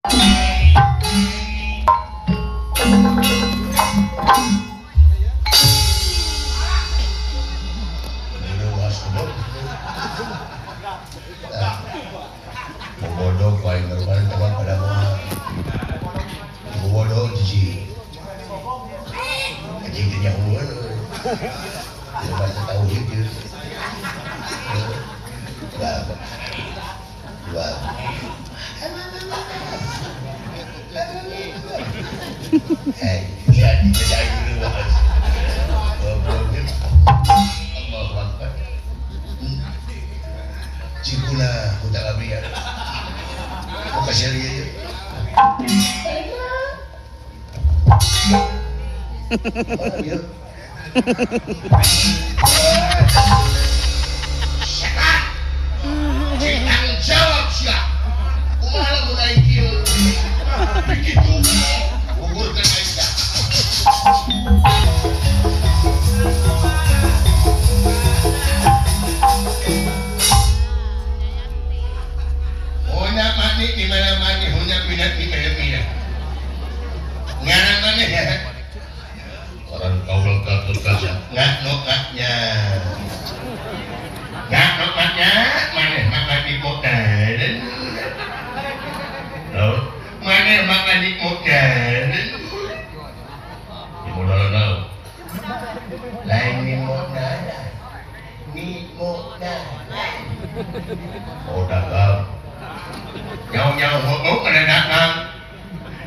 Bodoh paling baru teman pada mau bodoh jiji anjing teh nyaho bahasa tauhid ieu dua eh jadi dulu Allahu Akbar cikuna hutang abdi ya kasih lihat ya. Setan, tanggung jawab siap. Kumaha lamun aing kieu? Begitu gugurkeun aing dah. Honya mani di mana mani, honya minat di mana minat. Ngaran mana ya? Orang kaula Gatot Kaca. Nggak nokatnya. Nggak nokatnya, mana makan di modal. Tahu? Mana makan di modal. Di modal tahu? Lain di modal. Di modal. Oh, dagang. Jauh-jauh ngomong kena dagang.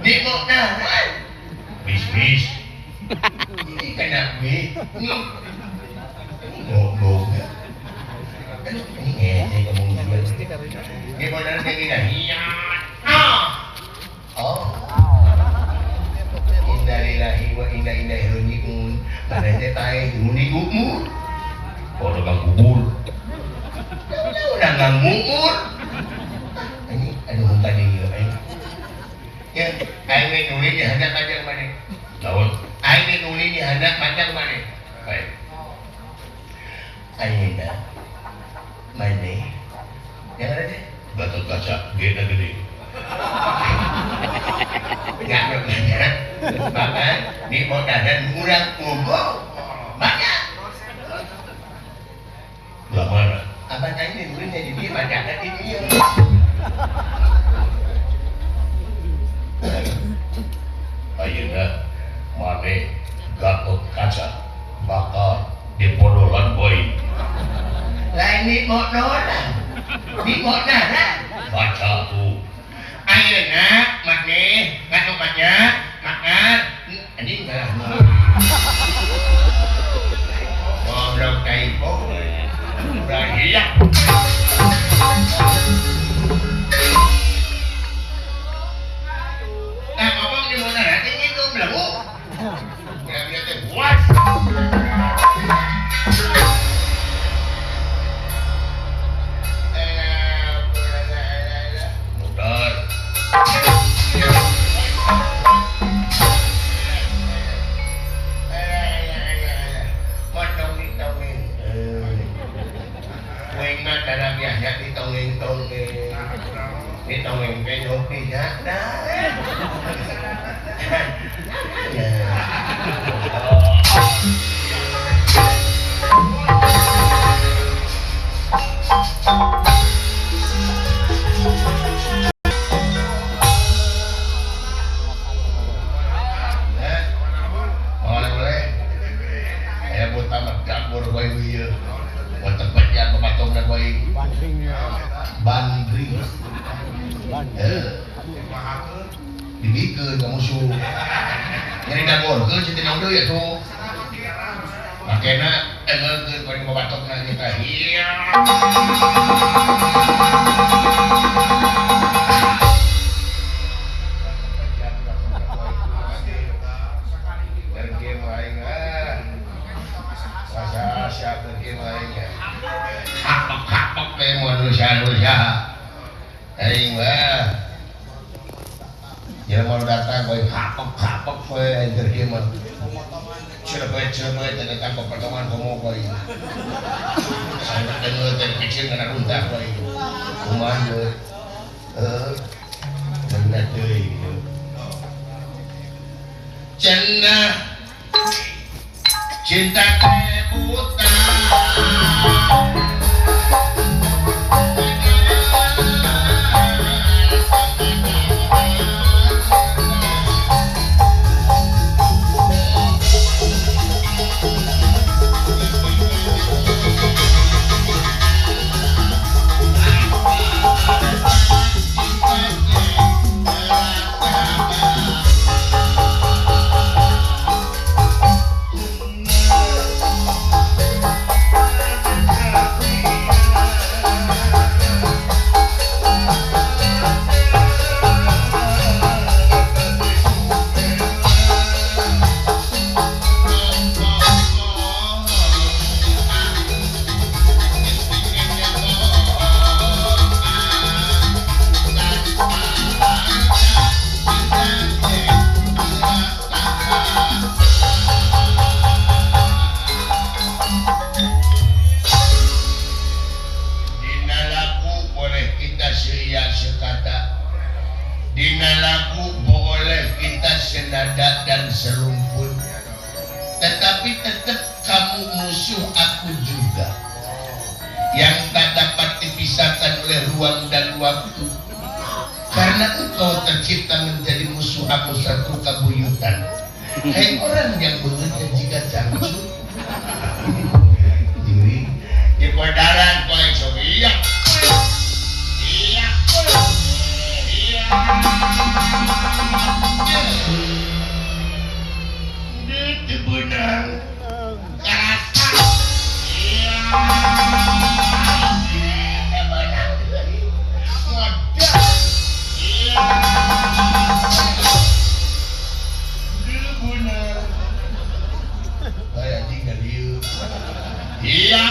Di modal. Bisnis. Ini kena B. Ini ngomong. Ini ngece ngomong juga. Ini modal kayak gini. Iya. Oh. Innalillahi wa inna ilaihi raji'un. Mana teh pae huni umur. Oh, dagang bubur. Dagang bubur. Ini aduh tadi ieu aing. Ya, aing nulis di handap panjang mana? Tahun. Aing nulis di handap panjang mana? Baik. Ayeuna mana? Yang ada deh. Gatot Kaca, gede gede. Nggak banyak. Bahkan di modalan kurang umum banyak. Belah mana? Abang aing nulis jadi dia banyak ini. Ayeuna mane Gatot Kaca bakal dipodolan boy. Lain di modolan. Di modalan. Baca tuh. Ayeuna mane Gatot Kaca makan anjing kalah. Goblok kaipo. Udah iya. Nah, ngomong di mana nanti itu belagu. Ya biar teh buat. Mutar. Motong ditongin. Wing mah dalam biasa ditongin-tongin. Ditongin penyok tidak dah. Ya. Boleh-boleh. Saya buat tamat dapur gue ieu. Buat tempatnya pematongna gue. Bandring. Dibikeun ka musuh. Nyari dagorkeun si teh deui atuh. Makena engeulkeun paling pabatokna nya teh. Iya. Hapok-hapok teh manusia-manusia. Aing mah. Jelema nu datang we hapok-hapok we keur ieu mah. Cirebet-cirebet datang pepotongan komo we. Sampai deungeun teh kecil kana runtah we. Kumaha deui. Heuh. Hampura teuing gitu. Cenah cinta teh buta. Hei orang yang bekerja jika cangcut jadi di pedaran kau yang iya iya iya di benang kerasa iya di benang modal iya. Iya. Iya. Iya.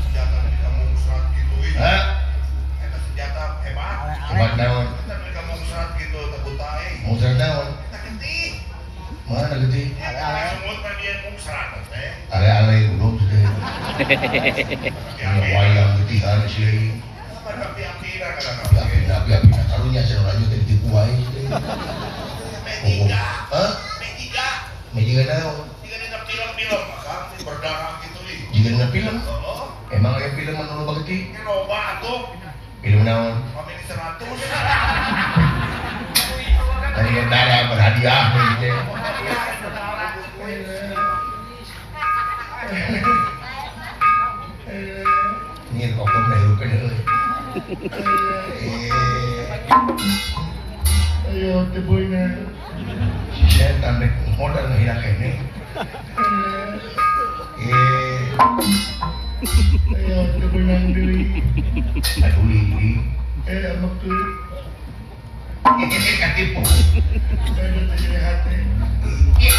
Senjata di kampung serat gitu. Hah? Eta senjata hebat. Hebat naon? Eta di kampung serat gitu teu tae. Mungsrat naon? Eta getih. Mana getih? Semut mah dia mungsrat teh. Ale-ale belum teh. Wayang getihan sih. Api-api karunya cenah lanjut teh ditipu wae teh. Mejiga. Hah? Mejiga. Mejiga naon? Jiga dina film-film maka berdarah gitu ih. Jiga dina film? Heeh. Emang aya film anu loba getih? Loba atuh. Film naon? Family 100. Tadi darah berhadiah teh. Ini kokop dah hirup euy. Ayo teh boyna. Si setan rek modal ngahina kene. Ayo teh beunang deui. Aduh deui. Amak teu. Katipu. Ayo teh jadi hate. Iya.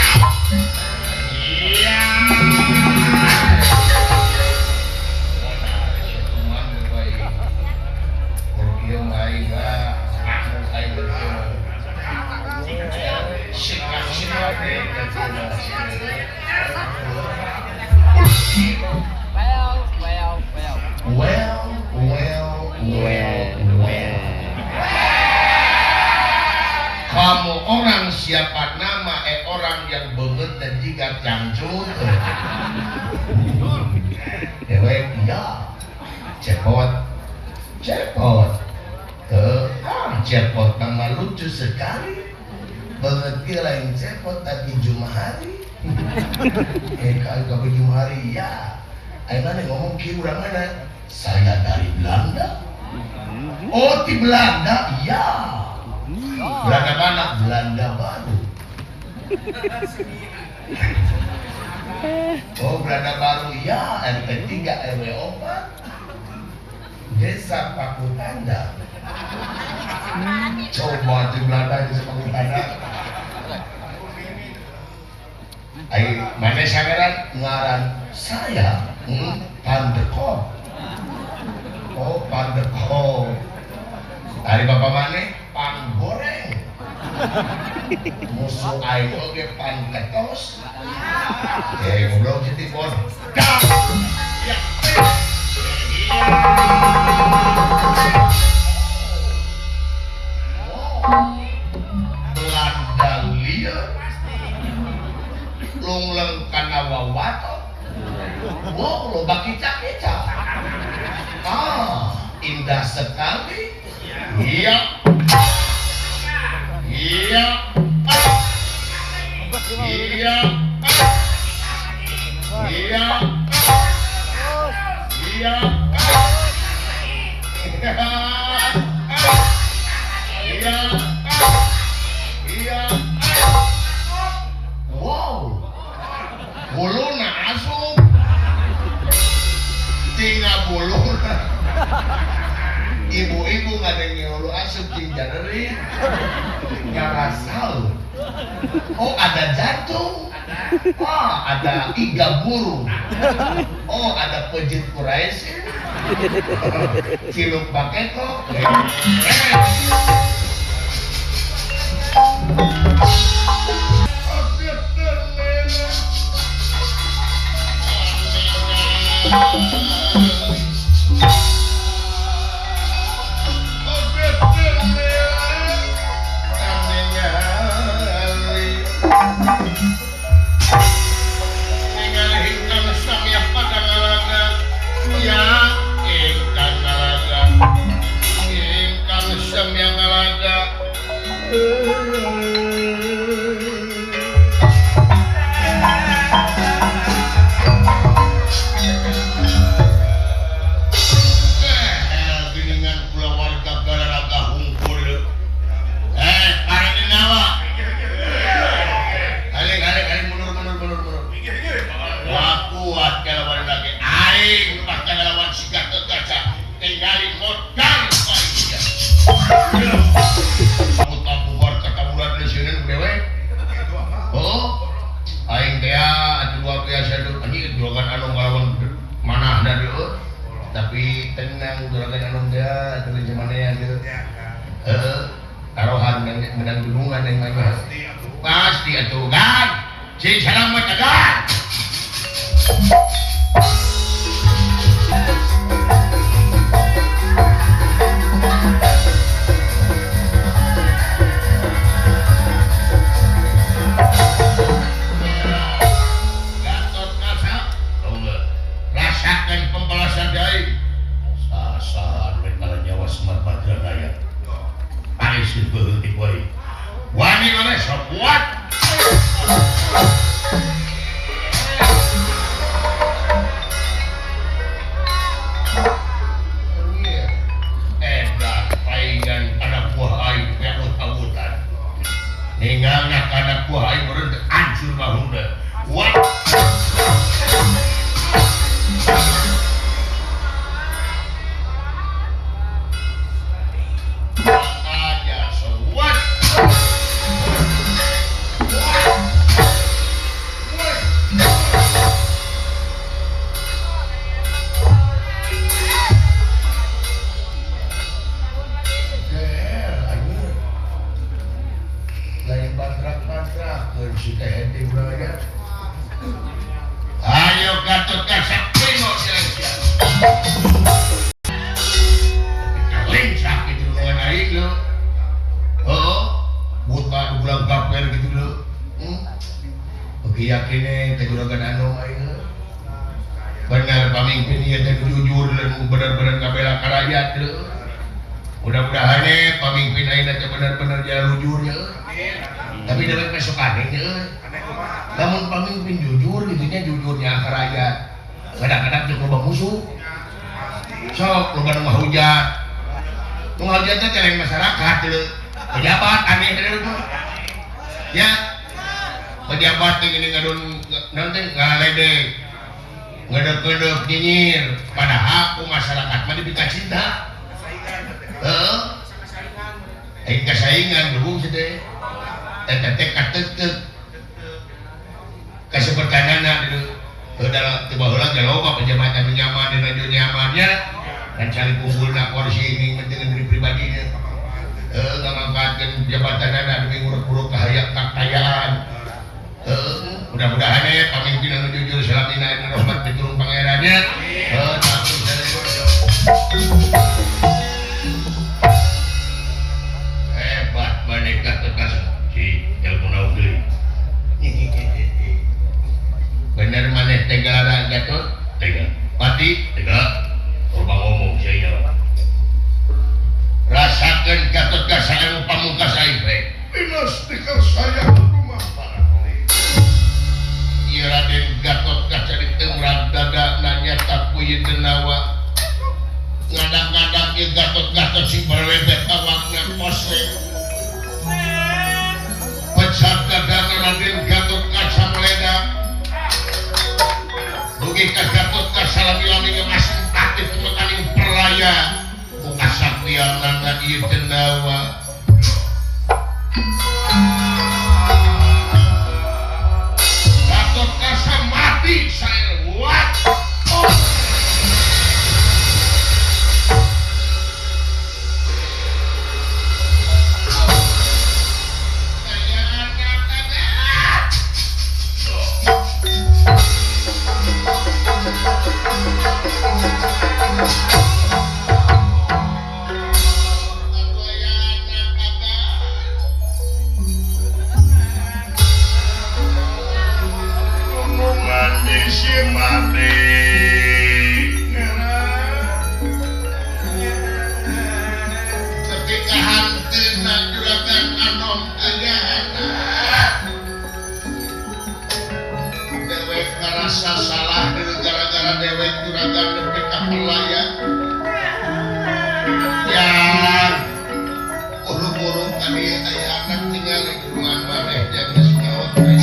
Well, Kamu orang siapa nama orang yang banget dan jika cangcut. Dewek ya. Cepot. Cepot. Cepot nama lucu sekali. Banget lain cepot tapi Jumahari. Kalau tapi Jumahari ya. Ayo mana ngomong ki urang mana? Saya dari Belanda. Oh, di Belanda? Iya. Belanda mana? Belanda baru. Oh, Belanda baru ya. RT 3 RW 4. Desa Pakutanda. Coba di Belanda Desa Pakutanda. Ayo, mana sangaran? Ngaran saya Pandekop. Oh, Pandekop. Dari bapak mana? Panggoreng. Musuh aing oge panketos. Goblok sih pon. Ya. Belanda lieur. Lungleng kana wawato. Wow, loba kicak-kicak. Ah, indah sekali. Iya. Iya. Iya. Iya. Iya. Iya. Iya. Wow. Buluna asup. Tinggal buluna. Ibu-ibu ngadengin hulu asup cing janeri. Ngarasal. Oh, ada jantung. Oh, ada iga burung. Oh, ada pejit Quraisy. Ciluk baketo. Tapi tenang juragan anu teh atuh zaman aya teh. Heeh. Taruhan menang gunungan yang mah. Pasti atuh kan. Sing salamet agan. Gatot Kaca, rasakan pembalasan aing. Sasahan rek nyawa Semar Badranaya. Paris beuheuh ti poe. Wani maneh sok kuat. Edan paingan anak buah aing peut-autan. Ningalna anak buah aing meureun teh hancur bahuna. Kuat. Ayo Gatot Kaca primo silang. Lincah gitu dengan aing lo. Oh, buta ulang gaper gitu lo. Oke yakine teh juragan anu aing lo. Benar pamimpin ieu teh jujur dan benar-benar ngabela ka rakyat lo. Mudah-mudahan pamimpin aing teh benar-benar jalan jujur ya. Tapi dewek besok aneh ya. Namun pemimpin jujur gitunya jujurnya ke rakyat. Kadang-kadang cukup loba musuh. Sok loba nu ngahujat. Nu ngahujat teh lain masyarakat leuh. Pejabat aneh teh ya. Pejabat teh gini ngadon naon teh ngaledek. Ngedek-ngedek nyinyir. Padahal ku masyarakat mah dipika cinta. Heeh. Aing kasaingan dulu sih teh. Eta teh kateuteup. Kasepertanana gitu. Dalam tiba heula ge loba pejabat anu nyaman dina nyamannya dan cari kumpulna kursi ini penting diri pribadina. Heuh ngamangkaatkeun mempertahankan jabatanana demi nguruk-nguruk kekayaan. Mudah-mudahan ya pamimpin anu jujur salamina dina rahmat pitulung pangerannya. Hebat maneh Gatot si ilmu naugli. Bener maneh tega Gatot? Tega. Pati? Tega. Loba ngomong sia. Rasakeun Gatot Kaca anu pamungkas aing we. Pinastikal saya kumaha. Ieu Raden Gatot Kaca diteumrag dada nanya ku Denawa. Ngadak-ngadak ieu Gatot-Gatot sing barewebet awakna pose. Pecah dadana Raden Gatot Kaca meledak. Dugi ka Gatot Kaca lami-lami ngemas aktif tekaning perlaya. Ku kasaktianana ieu Denawa. Gatot Kaca mati saelewat. Oh. Ketika hanteuna juragan anom aya anak dewek ngarasa salah gara-gara dewek juragan nepi ka pelaya yang buru-buru tadi aya anak tinggal di gedungan maneh geus maot aya.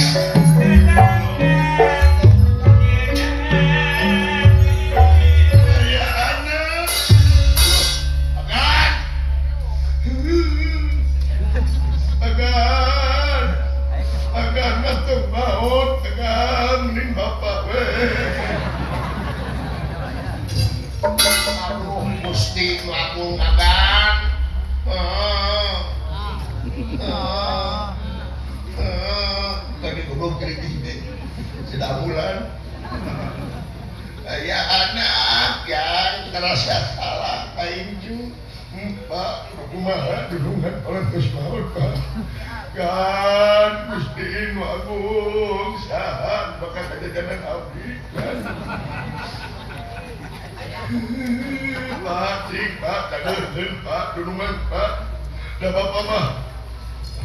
Ya anak yang terasa salah aing Pak kumaha dunungan orang geus maot Pak kan Gusti nu agung saha bakal kajajanan abdi kan Pak cing Pak cageurkeun Pak dunungan Pak da bapak mah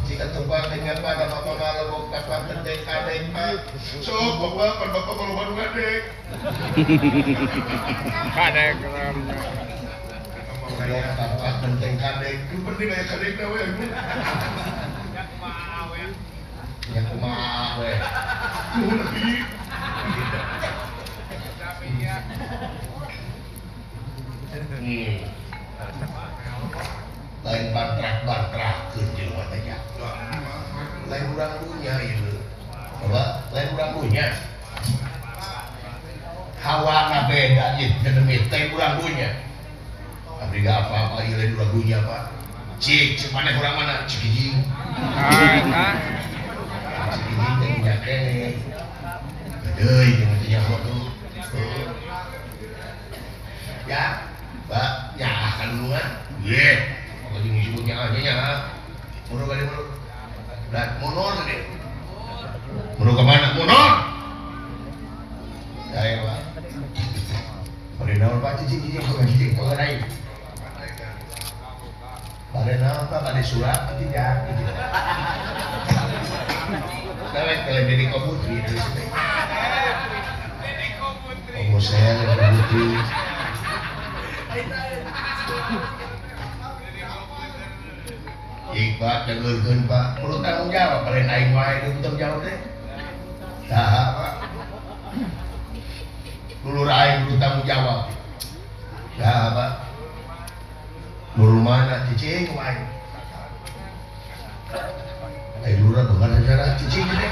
jika tempat dengan Pak da bapak mah lebok kapan gede kadeng Pak sok bapak pan bapak mah loba nu ngadeg kadek bapak penting kadek nu penting aya kadekna we ya kumaha we ya kumaha we nuhun abdi lain bantrak-bantrakkeun jelema teh ya. Lain urang dunya ieu. Coba lain urang dunya. Hawana beda ieu demit teh urang dunya. Abdi gak apa-apa ieu lain urang dunya Pak. Cik, cik maneh urang mana? Cikijing. Cikijing teh nya keneh. Deui jeung teh nyaho tuh. Ya, Pak, nyaah kan dulungan. Ye. Kalau disebutnya aja ya. Mundur kali mundur. Dan mundur tadi. Mundur kemana? Mundur. Saya Pak. Bari naon Pak cicing cicing cicing mengenai. Bari naon Pak ada surat tidak gitu. Saya kalau jadi komutri dari sini. Kamu saya komutri. Pak, dengeurkeun Pak, perlu tanggung jawab, lain aing wae nu tanggung jawab teh. Saha Pak? Dulur aing kudu tanggung jawab. Saha Pak? Dulur mana cicing wae. Ai dulur bukan secara cicing teh.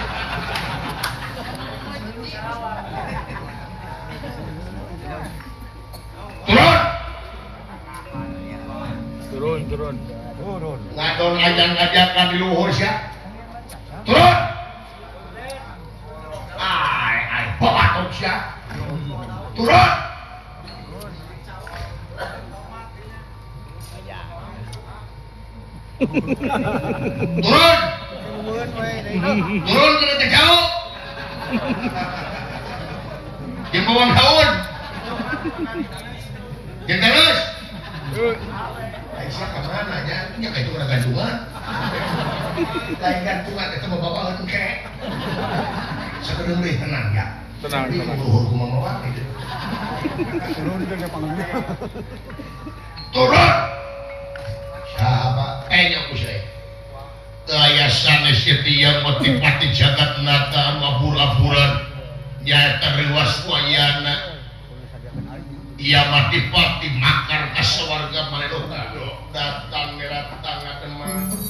Turun. Turun, turun. Turun. Ngadon Waton ajang-ajakan di luhur sia. Turun. Ai ai bawaton sia. Turun. Turun. Turun kena jauh. Jeung bawang daun. Jeung terus. Aisyah ke mana nya? Nya ka itu urang gantungan. Lain gantungan eta mah bapak engke. Sakedeung deui tenang ya. Tenang, tenang. Luhur kumaha wae gitu. Turun. Siapa? Nya ku saya. Daya sanes setia motivati jagat nata anu abur-aburan nyaeta riwas wayana. Ia mati-pati makar ka sawarga maledoka datang neratang akan datang neratang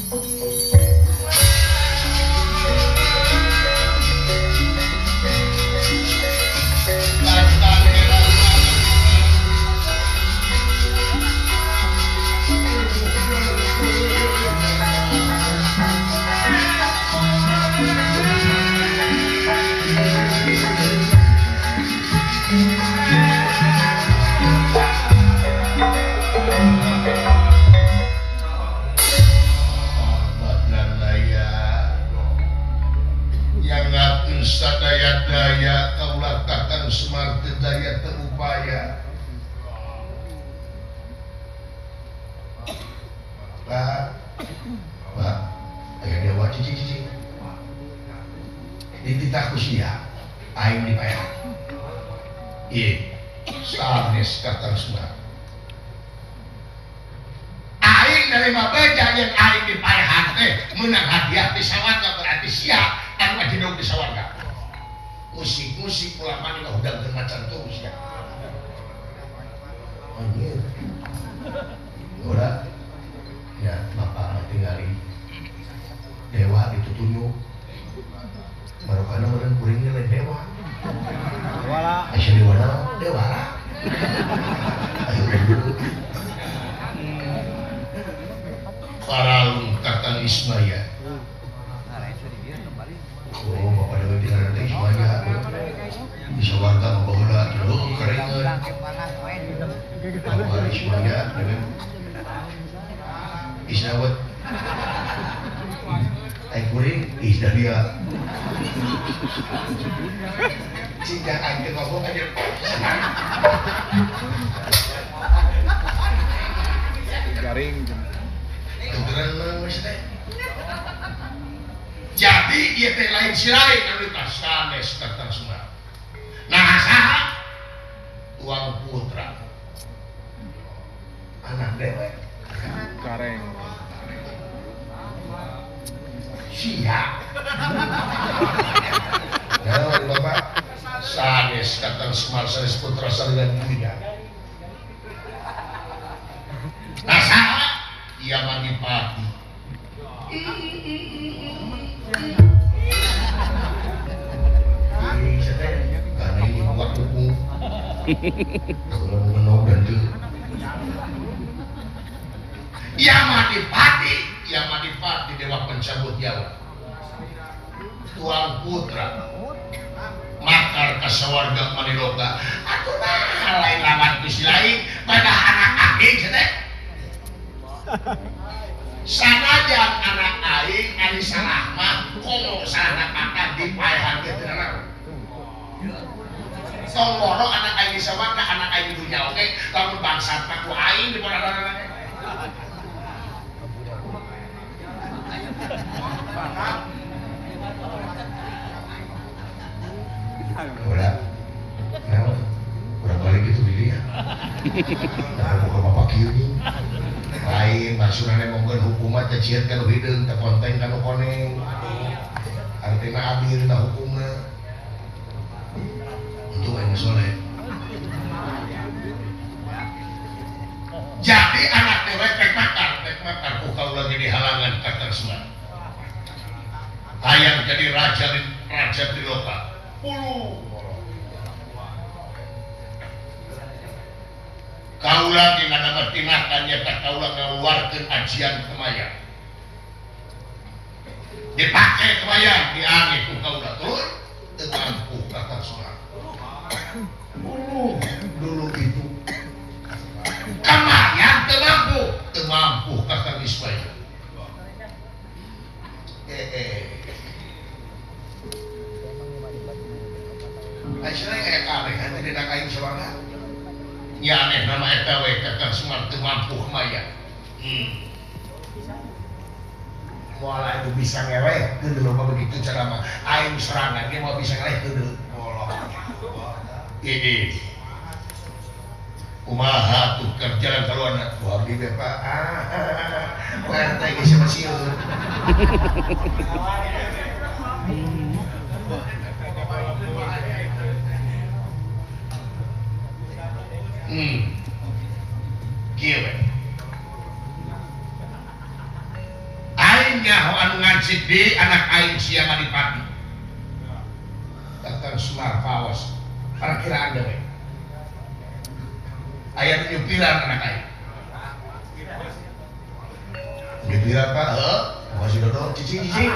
sadaya-daya kaulah kakang Semar teu daya teu upaya. Pak, Pak, aya dewa cicing-cicing. Dititah ku sia, aing dibayar. Ieu sanes kakang Semar. Aing nerima beja yen aing dipayahan teh meunang hadiah ti sawarga berarti sia anu ajedog di sawarga. Musik-musik ulama ni ngahudangkeun macan terus ya. Anjir. Ora. Ya, bapak mah tingali. Dewa ditutunjuk. Marokana meureun kuring ge lain dewa. Dewa lah. Aya dewa naon? Dewa lah. Ayo dulu. Paralung Kakang Ismaya. Oh, bapak dewa tinggal nanti Ismaya. Bisa warga membawa jauh keringan. Bapak Ismaya, dengan Isnawat. Aing kuring, Isdahlia. Cinta aing teh ngomong aja. Garing. Jadi ieu teh lain si lain anu sanes Kakang Semar. Nah saha? Tuang putra. Anak dewek. Gareng. Sia. Nah, Bapak sanes Kakang Semar sanes putra salian dunia. Nah saha? Ia Madipati. Karena ini buat hukum. Ia Madipati, Ia Madipati dewa pencabut nyawa. Tuang putra makar ka sawarga maniloka. Atuh nah lain lawan ku si lain pada anak aing teh. Sanajan anak aing ari salah mah komo salah kata dipaehan teh teu nanaon. Tong boro anak aing di sawarga anak aing di dunya oge lamun bangsat mah ku aing diponakan. Udah, nah, udah balik itu diri ya. Nah, buka bapak kieu nih. Lain maksudna mongkeun hukuman teh cieut ka nu hideung teh konteng ka nu koneng. Artina adil na hukumna. Untung aing soleh. Jadi anak dewek rek makar ku kaula jadi halangan Kakang Semar. Hayang jadi raja raja Triloka. Puluh. Kaula dina tinakan nyata kaula ngaluarkeun ajian kemaya. Dipake kebayang diangge ku kaula tuluy teu mampu Kakang Semar. Dulu itu kamayan teu mampu Kakang Ismaya. Aisyah aya karehan teh dina kain sorangan. Nya aneh nama eta we Kakang Semar teu mampu kemayan. Moal itu bisa ngelehkeun loba begitu cara mah. Aing serangan ge moal bisa ngelehkeun deui. Ih. Kumaha tuh kerjaan kaluarna ku abdi teh Pak. Ah, RT geus sieun. Kieu we. Aing nyaho anu ngancik di anak aing sia Madipati. Kakang Semar paos. Parakiraan deui. Aya nu nyupiran anak aing. Nyupiran Pak, heuh, masih dodo cicing-cicing.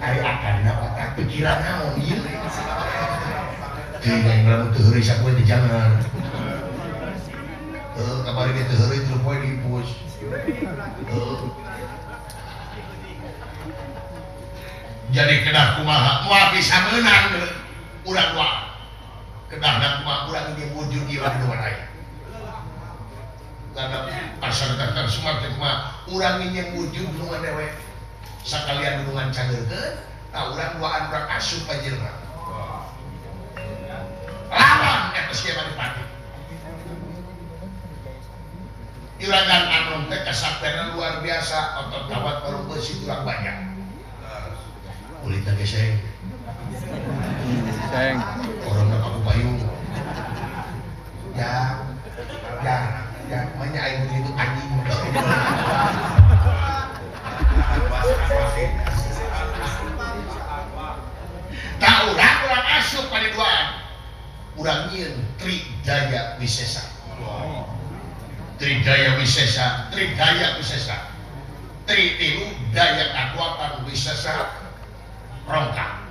Ari akan otak pikiran naon ieu. Teuing aing lamun teu heureuy sapoe teh jangan. Heuh, kamari ge teu heureuy tilu poe diipus. Heuh. Jadi kedah kumaha moal bisa meunang urang doa. Kedah kumaha urang ieu wujud ieu di luar aing. Karena pasar Kakang Semar teh kumaha urang ieu wujud nu dewe. Sakalian nulungan cageurkeun, tah urang duaan urang asup ka jelema. Lawan eta sia Madipati. Juragan Anom teh kasaktenan luar biasa, otot kawat parung beusi tulang banyak. Kulitna geseng. Seng. Orangna paku payung. Ya, ya, ya, manya aing itu anjing. Tak urang urang asup pada duaan. Urang nyieun Tridaya Wisesa. Tridaya Wisesa, Tridaya Wisesa. Tri tilu daya kakuatan wisesa rongkak.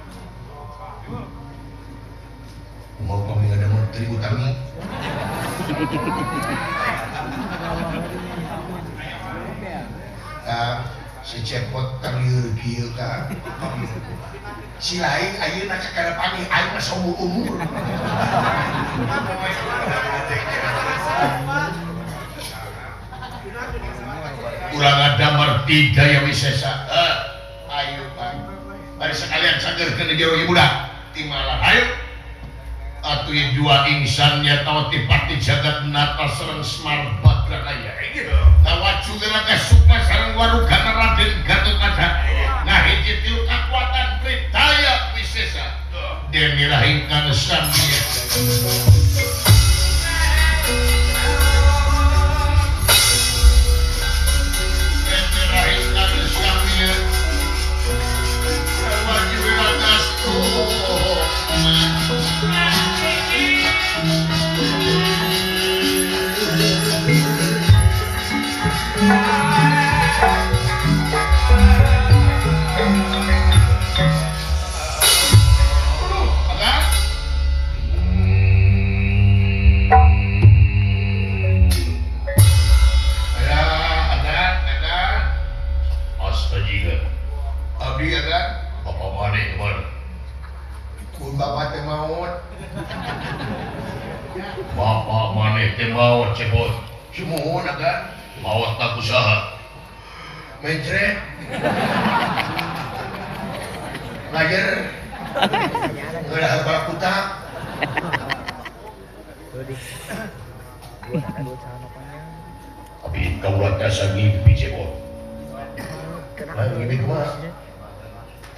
Mau kami ada menteri utami. Si cepot kalieur kieu ka. Si lain ayeuna kakara panggih aing mah saumur umur. Urang ada merti daya wisesa. Ayo Pak. Bari sekalian sageurkeun di jero ieu budak. Timalah ayo. Atuh ieu dua insan nya tawa tipati jagat nata sareng Semar Badranaya. Ngawacu geura sukma sareng warugana Raden Gatotkaca. Ngahiji tilu kakuatan Tridaya Wisesa. Dene rahingkang samiya. Dene rahingkang samiya. Wajib wiragastu. Bapak maneh teh maot cepot. Sumuhun agan. Maot tak usaha. Mencret. Ngajer. Ngeulah balakuta. Abi kaula tasa ngimpi cepot. Lah ngimpi kumaha?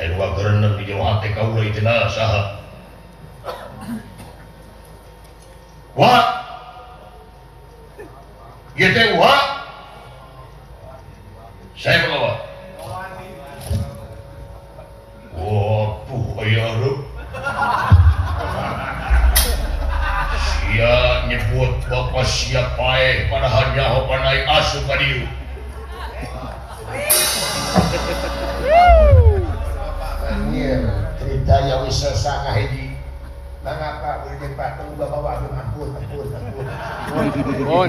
Anu gereneng di jero hate kaula ieu teh saha? Wah, ieu teh wah. Saya bawa. Waduh, aya areup. Sia nyebut bapak sia paeh padahal nyaho pana aing asup ka dieu. Anjir, Tridaya wis sesah hiji. Mangapa boleh patung bapak waduh ampun ampun ampun. Ampun.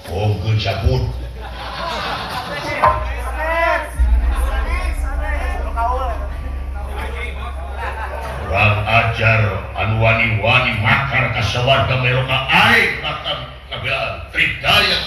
Ongkeun saput. Urang ajar anu wani-wani makar ka sawarga melo ka aing lakam ngabelaan Tridaya.